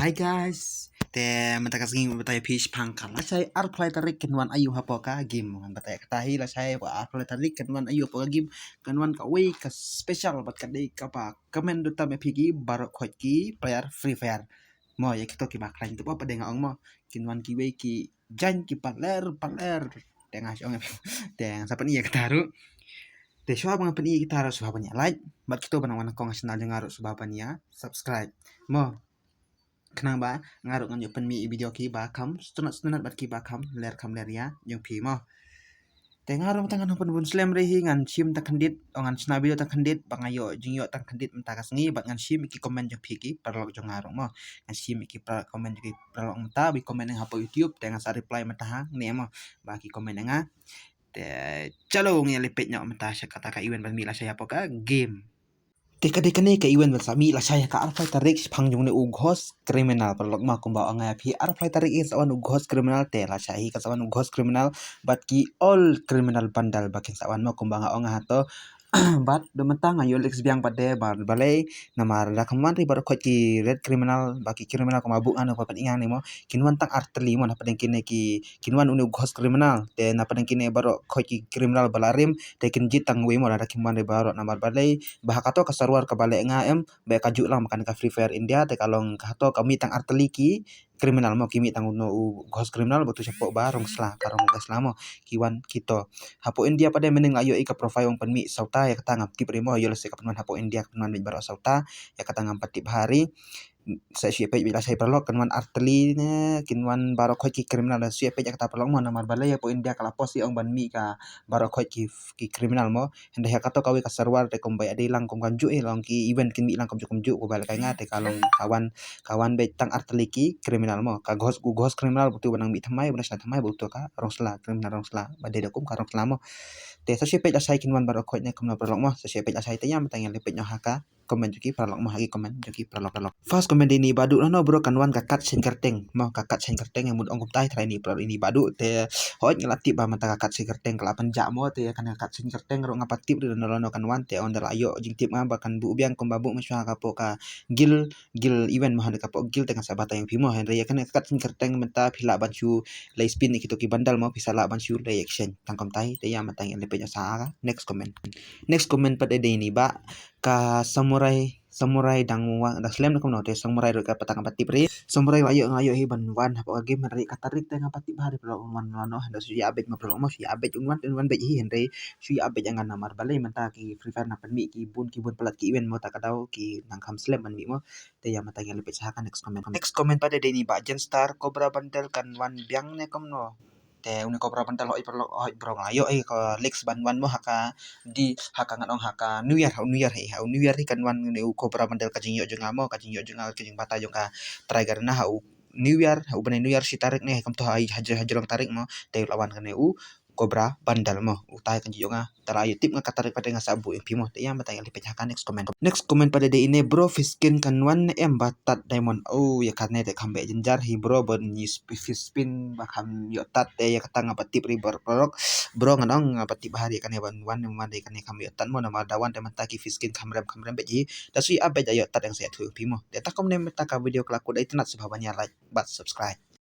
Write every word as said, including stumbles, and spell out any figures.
Hi guys. Te mynta ka sngi batai phi shaphang ka lashai arphew lai tarik kan wan aïu hapoh ka game. Ngan batai kata hi lashai arphew lai tarik kan wan aïu hapoh ka game. Kan wan kawei ka special bad ka dei kaba kmen duh tam ïa phi ki baroh khoit ki player Free Fire. Mo ïa kito kiba khlaiñ tip pat de nga ong mo. Kin wan kiwei ki jaiñ ki patler patler. Te nga shong te nga sa pyni ïa kata ruh. Te shuwa ba nga pyni ïa kata ruh shuwa ban ïa like. Bad kito ba nang wan kong channel jong nga ruh shuwa ban ïa subscribe. Mo. Khnang ba nga ruh ngan ïoh pynmih ïa video kiba kham stunat stunat bad kiba kham ler kham ler ïa jong phi mo. Te nga ruh mynta ngan hap ban bun slem re hi ngan shim ta khyndiat o ngan shna video ta khyndiat ba nga ïoh jingïoh ta khyndiat mynta ka sngi bad ngan shim ïa ki comment jong phi ki paralok jong nga ruh mo. Ngan shim ïa ki para- comment jong ki paralok mynta ba ki comment ïa nga hapoh YouTube te ngan sa reply mynta hangne mo. Ba ki comment ïa nga. Te chalo ngi ïa leit peit noh mynta sha kata ka event ban mih lashai hapoh ka game. Te ka dei kane ka event ban sa mih lashai ha ka arphew lai tarik shaphang jong une u Ghost Criminal paralok mo kumba ong nga ïa phi arphew lai tarik in sa wan u Ghost Criminal te lashai hi ka sa wan u Ghost Criminal bad ki all criminal bundle ba kin sa wan mo kumba nga ong nga hato. Bad da mynta nga ïoh list biang pat de ba balei namar da kham wan ri baroh khoit ki red criminal ba ki criminal kumba buk nga ne ba pat ïa nga ne mo kin wan tang artylli mo na pdeng kine ki kin wan une u Ghost Criminal te na pdeng kine baroh khoit ki criminal ba la rim te kin jied tang wei mo lada kim wan ri baroh namar balei ba ha kato ka server kaba leh nga em ba ka juh lang ba kane ka Free Fire India te ka long ka hato ka mih tang artylli ki criminal mo ki mih tang u Ghost Criminal ba tu shapoh ba Rongsla ka Rongsla mo ki wan kito. Hapoh India pat de mynne nga ïoh ïa ka profile ong pynmih sawta ïa kata ngam tip re mo ïoh lehse ka pynwan hapoh India ka pynwan beit baroh sawta ïa kata ngam pat tip bha re. Sa shu ïa peit beit lashai paralok kan wan artylli ne kin wan baroh khoit ki criminal sa shu ïa peit ïa kata paralok mo namar balei hapoh India ka la post ïa ong ban mih ka baroh khoit ki ki criminal mo. Hynrei ha kato kawei ka server te kumba ïa dei lang kum kan juh ïa long ki event kin mih lang kumjuh kumjuh kumba lehkai nga te ka long ka wan ka wan beit tang artylli ki criminal mo ka Ghost u Ghost Criminal ba tu ba nang mih thymmai ba nang shna thymmai ba tu ka Rongsla criminal Rongsla ba dei da kum ka Rongsla mo. Te sa shu ïa peit lashai kin wan baroh khoit ne kumno paralok mo sa shu ïa peit lashai te ïa mynta ngi ïa leit peit noh ha ka comment jong ki paralok mo ha ki comment jong ki paralok paralok. First comment dei ini Badu lano bro kan wan ka kat shen kyrteng mo ka kat shen kyrteng ïa mut ong kumta trai ini paralok ini Badu te hooid nga la tip ba mynta ka kat shen kyrteng ka la pynjah mo te ïa kane ka kat shen kyrteng ruh nga pat tip ri lano lano kan wan te ong da la ïoh jingtip nga ba kan buh biang kumba buh mynshuwa ka poh ka guild guild event mo hynda ka poh guild te kan sa batai ïa phi mo hynrei ïa kane ka kat shen kyrteng mynta phi lah ban shu leit spin ïa kito ki bundle mo phi sa lah ban shu leit exchange tang kumta te ïa mynta ngi ïa leit peit noh sa ka next comment. Next comment pat dei ini ba ka samurai samurai dang wan dang slem na kumno te samurai ruh ka pat nga pat tip re samurai la ïoh nga ïoh hi ban wan hapoh ka game hynrei ka tarik te nga pat tip bha re paralok wan lano hynda shu ïa beit mo paralok mo shu ïa beit un wan un wan beit hi hynrei shu ïa beit ïa nga namar balei mynta ki Free Fire na pynmih ki bun ki bun palat ki event mo ta ka daw ki nang kham slem ban mih mo. Te ïa mynta ngi ïa leit peit sha ka next comment. Next comment pat dei ini ba Jenstar Cobra bundle kan wan biang ne kumno. Te une Cobra bundle hooid paralok hooid bro nga ïoh hi ka leaks ban wan mo ha ka di ha ka ngan ong ha ka New Year ha u New Year hi ha u New Year hi kan wan une u Cobra bundle ka jingïoh jong nga mo ka jingïoh jong nga ka jingbatai jong ka trai garena ha u New Year ha u bnai New Year shi tarik ne ha kumto ha ha jrong tarik mo te la wan kane u Cobra bundle mo utai kan jingïoh nga. Te la ïa tip nga ka tarik pat nga sa buh ïa phi mo te ïa mynta ngi ïa leit peit ha ka next comment. Next comment pat dei ine bro Fiskin kan wan ne em ba tad diamond oh ïa kane te kham beh jynjar hi bro ban ngi Fiskin ba kham ïoh tad te ïa kata nga pat tip ri bor paralok bro ngan ong nga pat tip bha ri ïa kane ban wan ne wan ri ïa kane kham ïoh tad mo namar da wan te mynta ki Fiskin kham rem kham rem beh hi da shu ïa beh da ïoh tad ïa nga sa ïa thuh ïa phi mo te ta kumne mynta ka video ka la kut dei tnat sngewbha ban ïa like bad subscribe.